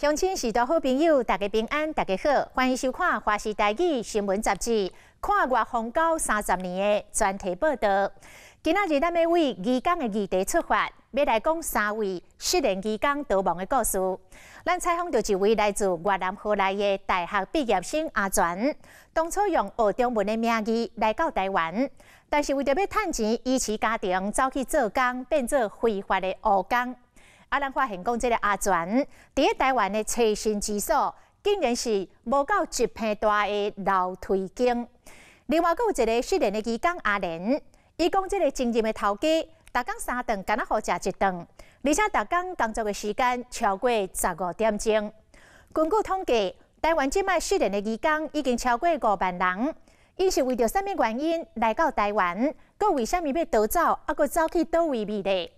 鄉親序大好朋友，大家平安，大家好，歡迎收看《華視台語新聞雜誌》看外風交30年的專題報道。今仔日咱欲為移工的議題出發，欲來講三位失聯移工逃亡的故事。咱採訪著一位來自越南河內的大學畢業生阿全，當初用學中文的名義來到台灣，但是為著欲趁錢維持家庭，走去做工，變做非法的烏工。啊！咱發現講，這个阿全佇咧台灣的棲身之所，竟然是無夠一坪大的樓梯間。另外，閣有一个失聯的移工阿蓮，伊講這个前任的頭家，逐工三頓干焦予食一頓，而且逐工工作的時間超過15點鐘。根據統計，台灣這擺失聯的移工已經超過5萬人。𪜶是為著啥物原因來到台灣？閣為啥物欲逃走？啊，閣走去佗位覓咧？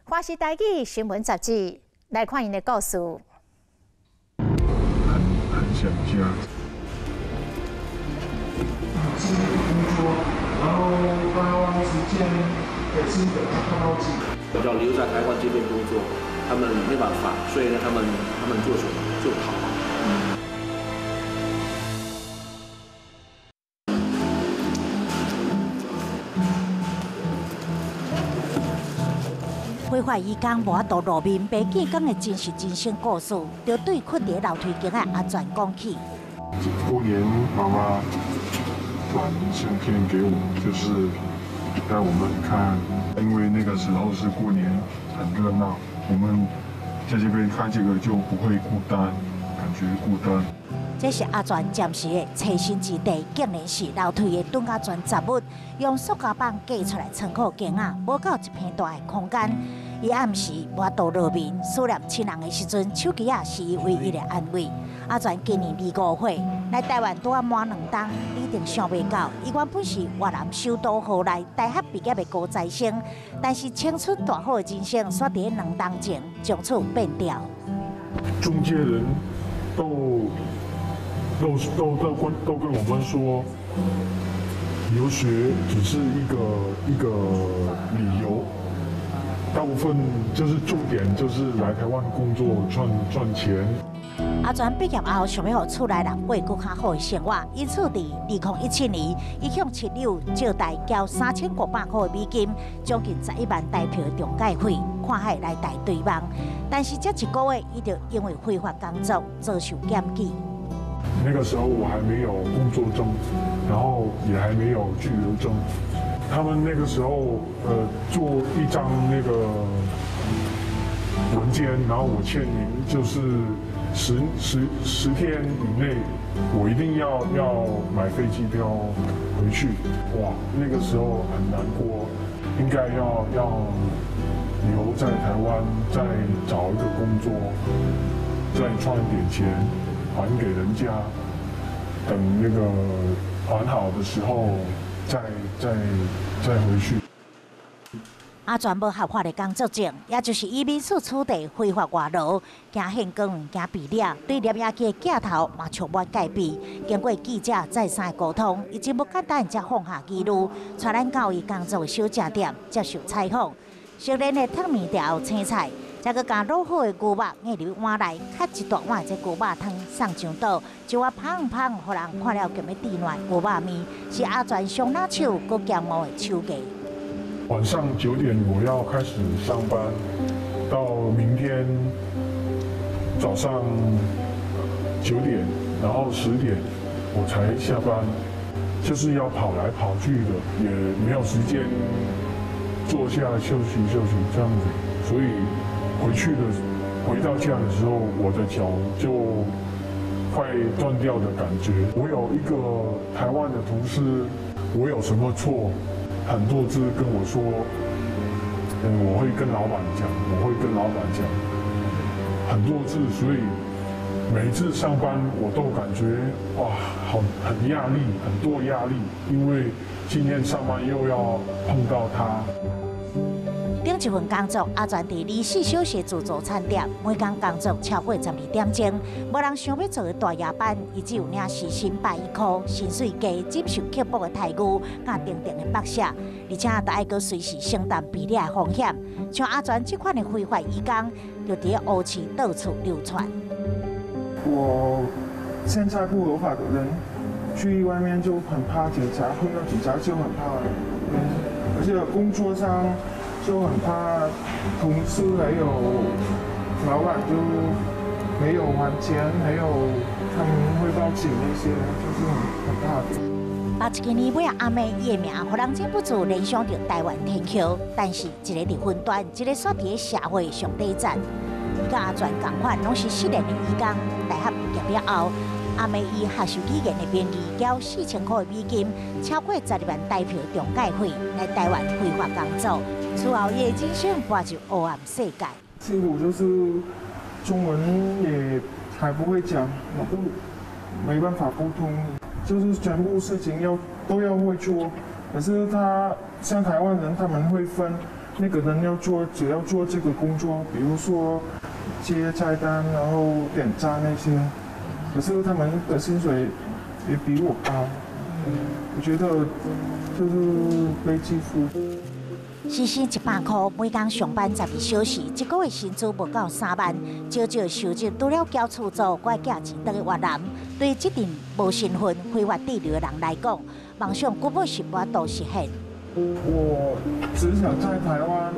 華視台語新聞雜誌來看𪜶的故事。很想家。是工作，然後花時間給自己看到自己。要留在台灣這邊工作，他們沒辦法，所以呢，他們做什麼？就逃。非法移工無法度露面，白見工的真實人生故事，就對睏佇樓梯間的阿全講起。過年媽媽傳相片給我，就是帶我們看，因為那個時候是過年，很熱鬧，我們在這邊看這個就不會孤單，感覺孤單。這是阿全暫時的棲身之地，竟然是樓梯的轉甲全雜物，用塑膠板隔出來倉庫間仔，無夠一坪大的空間。伊暗時無法度露面，思念親人的時陣，手機仔是伊唯一的安慰。阿全今年25歲，來台灣拄仔滿2冬，你一定想袂到，伊原本是越南首都河內大學畢業的高材生，但是青春大好的人生，煞佇咧2冬前從此變調。中介人都跟我們說，留學只是一個理由，大部分就是重點就是來台灣工作賺錢。阿全畢業後，想欲予厝內人過閣較好的生活，因此佇2017年，伊向親友借貸交3500塊的美金，將近11萬台幣的中介費，看海來台追夢。但是這一個月，伊就因為非法工作遭受檢舉。那個時候我還沒有工作證，然後也還沒有居留證。他們那個時候，做一張那個文件，然後我簽名，就是10天以內，我一定要買飛機票回去。哇，那個時候很難過，應該要留在台灣，再找一個工作，再賺點錢。還給人家，等那個還好的時候再回去。阿全無合法的工作證，也就是移民署取締非法外勞，驚現金、驚被掠，對攝影機的鏡頭嘛充滿戒備。經過記者再三的溝通，伊真無簡單才放下疑慮，帶咱到伊工作的小食店接受採訪。熟練的燙麵條、青菜。再閣共滷好的牛肉壓入碗內，較一大碗這牛肉湯送上桌，一碗芳芳，予人看了強欲滴涎牛肉麵，是阿全上拿手、閣驕傲的手藝。晚上9點我要開始上班，到明天早上9點，然後10點我才下班，就是要跑來跑去的，也沒有時間坐下休息休息這樣子，所以。回到家的時候，我的腳就快斷掉的感覺。我有一個台灣的同事，我有什麼錯，很多次跟我說，我會跟老闆講，我會跟老闆講，很多次，所以每次上班我都感覺哇，好很壓力，很多壓力，因為今天上班又要碰到他。頂一份工作，阿全佇24小時自助餐店，每工工作超過12點鐘，無人想欲做的大夜班，伊只有領時薪100塊，薪水低，忍受刻薄的待遇，佮重重的剝削，而且都愛閣隨時承擔被掠的風險。像阿全這款的非法移工，就佇咧烏市到處流竄。我現在不合法的人去外面就很怕警察，碰到警察就很怕，而且工作上就很怕同事還有老闆就沒有還錢，還有他們會報警那些，就是很怕的。 81年尾阿妹伊的名，予人忍不住聯想著台灣天后，但是一个佇雲端，一个煞佇咧社會上底層。伊佮阿全仝款，攏是失聯的移工。大學畢業了後，阿妹以學習語言的名義，繳4000塊的美金，超過12萬台幣中介費來台灣非法工作。此後，伊的人生跋入黑暗世界。辛苦就是中文也還不會講，我都沒辦法溝通，就是全部事情都要會做。可是他像台灣人，他們會分那個人要做，只要做這個工作，比如說接菜單，然後點餐那些。可是他們的薪水也比我高，我覺得就是被欺負。時薪100塊，每工上班12小時，一個月薪資無夠3萬，少少收入除了繳厝租，閣愛寄錢轉去越南。對這陣無身份、非法滯留的人來講，夢想根本是無法度實現。我只想在台灣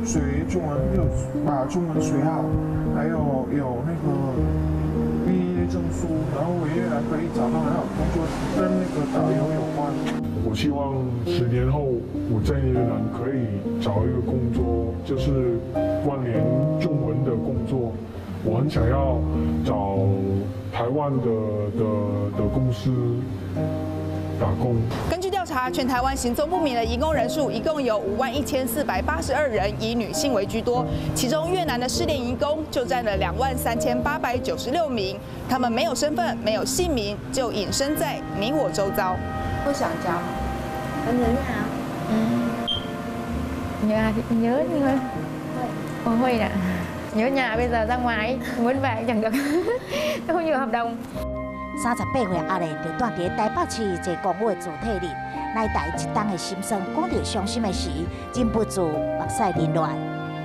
學中文，有把中文學好，還有那個畢業證書，然後我越南可以找到很好工作，跟那個導遊有關。我希望10年後我在越南可以找一個工作，就是關聯中文的工作。我很想要找台灣的公司打工。根據調查，全台灣行蹤不明的移工人數一共有5萬1482人，以女性為居多。其中越南的失聯移工就佔了23,896名。他們沒有身份，沒有姓名，就隱身在你我周遭。會想家嗎？ Có nhớ nhà Ừ. Nhà thì cũng nhớ nhưng mà会.會的. Nhớ nhà bây giờ ra ngoài muốn về cũng chẳng được. Nó không nhiều hợp đồng. 38歲阿蓮就蹛佇台北市一個公寓主體裡，來台一冬的心酸，講著傷心的時，忍不住目屎流落來。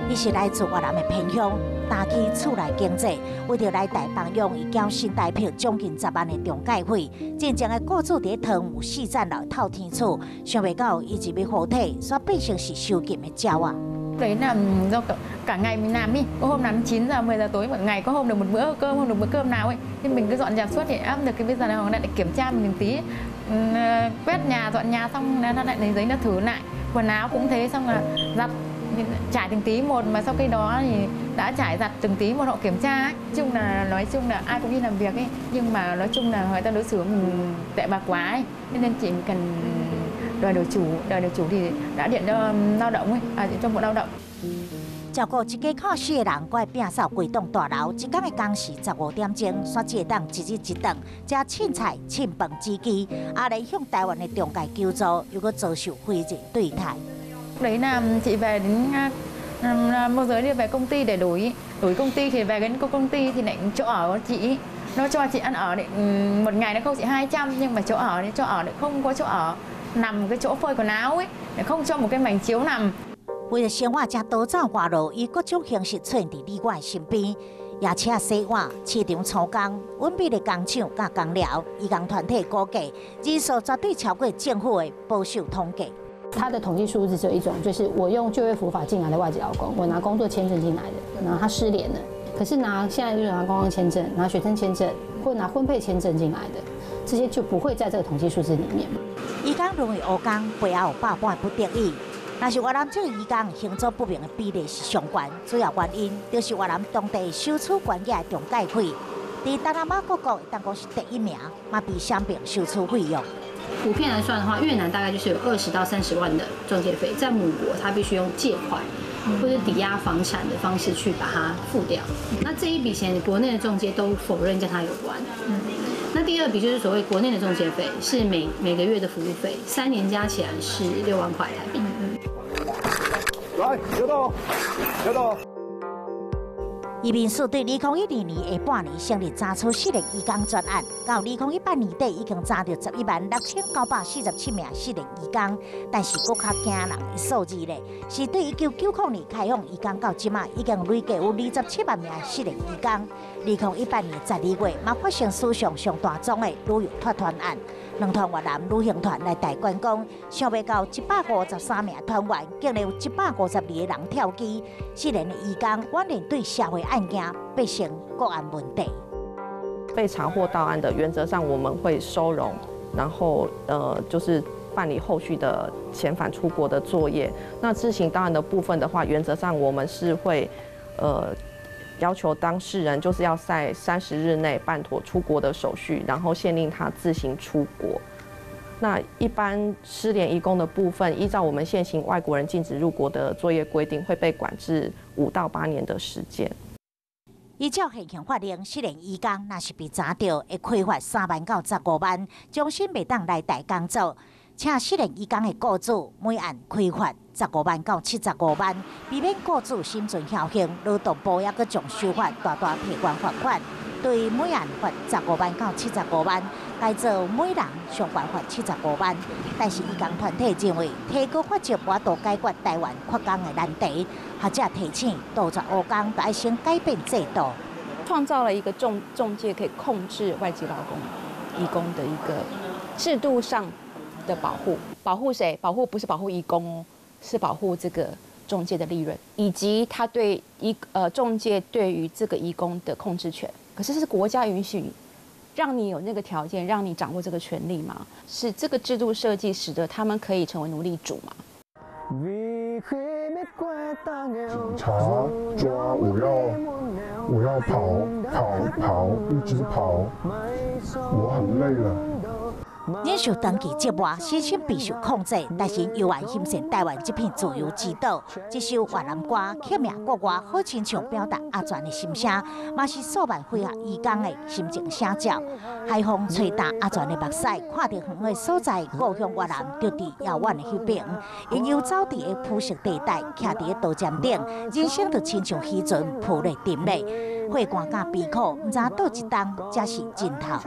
伊是來自越南的偏鄉，擔起厝內經濟，為著來台幫傭，伊繳新台幣將近10萬的中介費。進前的雇主佇湯姆四層樓透天厝，想袂到伊入去予體，煞變成是收禁的鳥仔。 Đấy là do cả ngày mình làm đi, có hôm làm 9 giờ 10 giờ tối một ngày, có hôm được một bữa cơm, không được bữa cơm nào ấy, nhưng mình cứ dọn dẹp suốt thì áp được cái bây giờ là họ lại kiểm tra mình từng tí, quét nhà dọn nhà xong nó lại lấy giấy nó thử lại, quần áo cũng thế, xong là giặt trải từng tí một, mà sau khi đó thì đã trải giặt từng tí một họ kiểm tra ấy. Chung là nói chung là ai cũng đi làm việc ấy, nhưng mà nói chung là người ta đối xử mình tệ bạc quá ấy, nên chỉ cần đòi đổi chủ thì đã điện cho lao động ấy, à, cho bộ lao động. 照顧一家口四個人，閣愛摒掃規棟大樓，一工的工時15點鐘，煞只會當一日一頓，食凊菜凊飯之餘，阿蓮向台灣的中介求助，又閣遭受非人對待。 Đấy là chị về đến môi giới đi về công ty để đổi đổi công ty thì về đến công ty thì lại chỗ ở của chị nó cho chị ăn ở một ngày nó không chị 200, nhưng mà chỗ ở thì chỗ ở lại không có chỗ ở, nằm cái chỗ phơi quần áo ấy, lại không cho một cái mảnh chiếu nằm. 為著生活才逃走外勞，以各種形式出現佇你我的身邊，夜車洗碗、市場粗工、隱秘的工廠佮工寮，移工團體估計人數絕對超過政府的保守統計。他的統計數字只有一種，就是我用就業服務法進來的外籍勞工，我拿工作簽證進來的，然後他失聯了。可是拿現在就是拿觀光簽證、拿學生簽證或拿婚配簽證進來的，這些就不會在這個統計數字裡面。移工淪為黑工，背後有百般不得已。若是越南這個移工行蹤不明的比例是上懸，主要原因就是越南當地收取懸額的中介費，佇東南亞各國會當講是第一名，嘛比雙邊收取費用。普遍來算的話，越南大概就是有20到30萬的中介費，在母國他必須用借款或者抵押房產的方式去把它付掉。那這一筆錢，國內的中介都否認跟他有關。那第二筆就是所謂國內的中介費，是每個月的服務費，3年加起來是6萬塊台幣。來，有到，有到。移民署對2012年下半年成立查處失聯移工專案，到2018年底已經查著116,947名失聯移工，但是閣較驚人的數字咧，是對1990年開放移工到這馬，已經累計有27萬名失聯移工。2018年12月，嘛發生史上上大宗的旅遊脫團案，兩團越南旅行團來台觀光，想袂到153名團員，竟然有152個人跳機。失聯的移工，宛然對社會案件變成國安問題。被查獲到案的，原則上我們會收容，然後就是辦理後續的遣返出國的作業。那自行到案的部分的話，原則上我們是會要求當事人就是要在30日內辦妥出國的手續，然後限令他自行出國。那一般失聯移工的部分，依照我們現行外國人禁止入國的作業規定，會被管制5到8年的時間。依照現行法令，失聯移工若是被查著，會開罰3萬到15萬，終身袂當來台工作。請失聯移工的雇主每案開罰15萬到75萬，避免雇主心存僥倖，勞動部猶閣將修法大大提懸罰款，對每案罰十五萬到七十五萬，改做每人上懸罰七十五萬。但是移工團體認為，提高罰則無法度解決台灣缺工的難題。學者提醒，杜絕烏工，就愛先改變制度，創造了一個中介可以控制外籍勞工、移工的一個制度上的保護。保護誰？保護不是保護移工哦，是保護這個中介的利潤，以及他對中介對於這個移工的控制權。可是是國家允許讓你有那個條件，讓你掌握這個權利嗎？是這個制度設計使得他們可以成為奴隸主嗎？警察抓我要，我要跑跑跑，一直跑，我很累了。忍受長期折磨，身心備受控制，但是猶原欣羨台灣這片自由之島。這首越南歌刻名國外，好親像表達阿全的心聲，嘛是數萬非法移工的心情寫照。海風吹焦阿全的目屎，看著遠的所在，故鄉越南就佇遙遠的彼邊。𪜶遊走佇个浮石地帶，徛佇个刀尖頂，人生就親像漁船浮咧沉咧，血汗佮悲苦，毋知佗一冬才是盡頭。